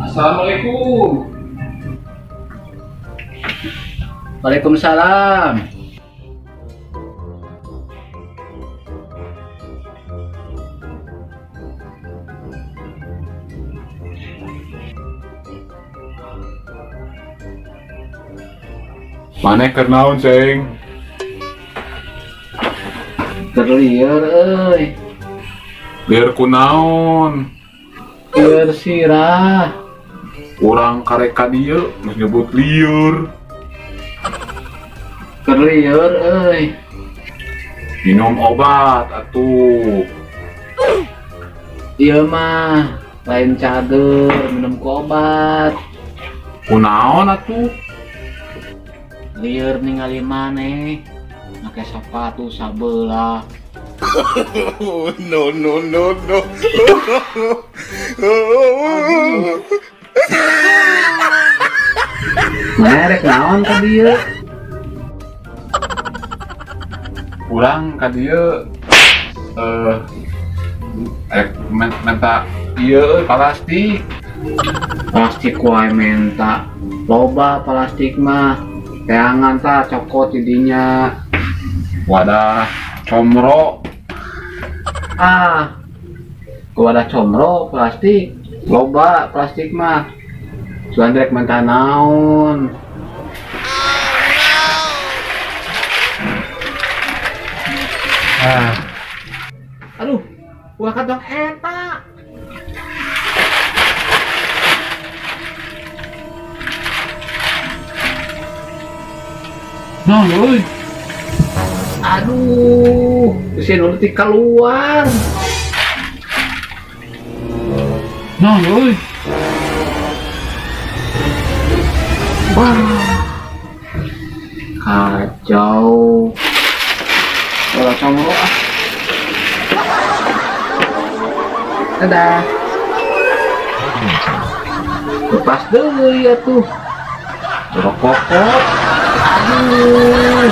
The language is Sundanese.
Assalamualaikum. Waalaikumsalam. Maneh keur naon, Ceng? Keur lieur euy. Lieur kunaon? Lieur sirah. Urang karek ka dieu geus nyebut lieur. Keur lieur euy. Minum obat atuh. Ieu mah lain cager minum ku obat. Kunaon atuh? Lieur ningali maneh make sepatu sabelah. No no no no. Merek naon ka dieu? Urang ka dieu menta ieu plastik. Plastik wae menta. Loba plastik mah. Teangan tah cokot didinya. Wadah comro. Ah. Wadah comro plastik. Loba plastik mah. Cuman rek menta naon. Ah. Aduh, ulah katong eta. Nah, euy. Aduh, bisi nu leutik keluar. Nah, euy. Wah. Kacau. Ulah comro ah. Dadah. Lepas deui atuh. Rokok. Aduh.